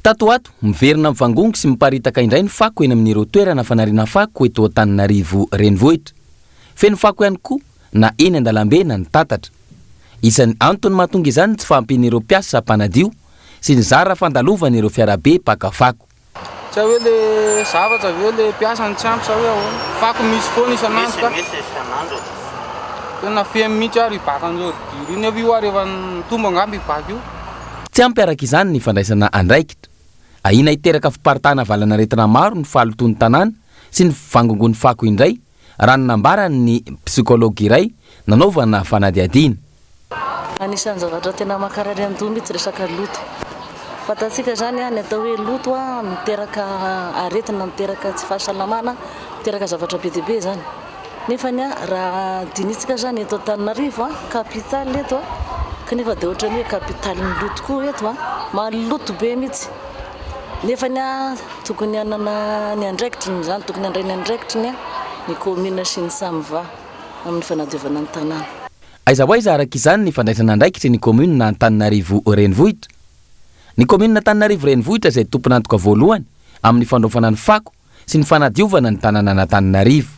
Tato ho ato, miverina mivangongo sy miparitaka indray ny fako eny amin'ireo toerana fanariana fako eto Antananarivo Renivohitra. Feno fako ihany koa na eny an-dalambe na ny tatatra. Isan'ny antony mahatonga izany ny tsy fahampian'ireo mpiasa mpanadio sy ny zara fandalovan'ireo fiarabe mpaka fako. Tsy hay hoe le zavatra ve le mpiasa no tsy ampy sa hoe ahoana? Fako misy foana isan'andro ka. Misy isan'andro e. Tena feno mihitsy ary io bac-n'ny ordure io nefa io ary efa nitombo angamba io bac io. Tsy ampy araka izany ny fandraisana andraikitra. Ahiana hiteraka fiparitahana valan'aretina maro ny fahalotoan'ny tanàna sy ny fivangongoan'ny fako indray, raha ny nambaran'ny psychologue iray nanaovana fanadihadiana. Anisan'ny zavatra tena mankarary andoha mihitsy resaka loto. Fantatsika izany ny atao hoe loto miteraka aretina, miteraka tsy fahasalamana, miteraka zavatra be dia be izany. Nefa raha dinitsika izany eto Antananarivo, capitale eto, kanefa dia ohatran'ny hoe capitalen'ny loto koa eto, maloto be mihitsy. Nefa tokony hanana ny andraikitriny izany, tokony handray ny andraikitriny ny commune sy ny SAMVA amin'ny fanadiovana ny tanàna. Aiza ho aiza araka izany ny fandraisana andraikitry ny kaominina Antananarivo Renivohitra? Ny kaominina Antananarivo Renivohitra izay tompon'antoka voalohany amin'ny fandraofana ny fako sy ny fanadiovana ny tanànan'Antananarivo.